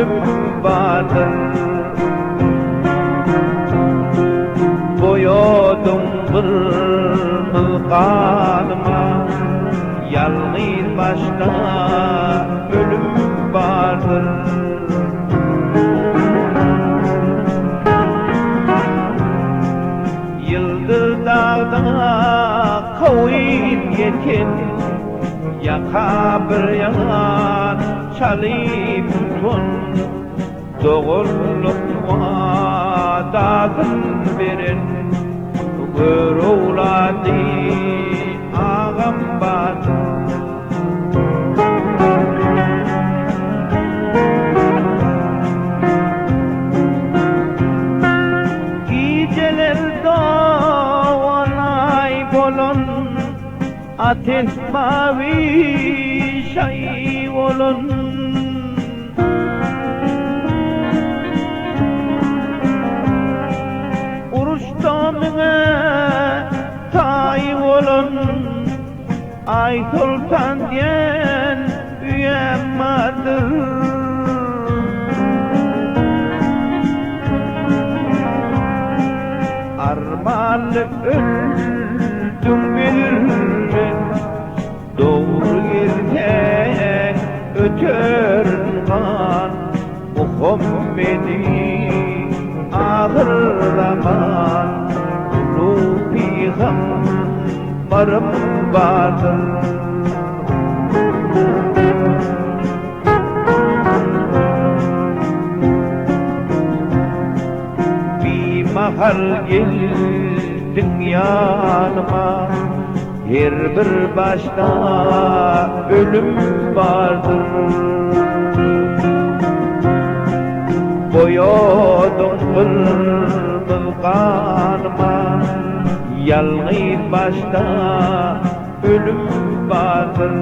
ölüm bardyr. Boýadyň gyrmyz ganyma, Ýalňyz başda ölüm bardyr. Ýyldyz dagda kowup ýeten, Ýaka bir ýan çalyp tutan, Doganlyk wadasyn beren, Göroglady agam batyr. Gijeler dogan aý bolan, Ates mawy şaý bolan. Uruşda müňe taý bolan, Aýsoltan diýen uýam bardyr. Armanly öldüň bilmen, Dogry gelseň öterin gan, Muhammedi ahyrzaman, Ulug pygambarym bardyr. Bimahal geldiň ýanyma, Her bir başda ölüm bardyr. Boýadyň gyrmyz ganyma, Ýalňyz başda ölüm bardyr.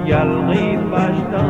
Ýalňyz başda.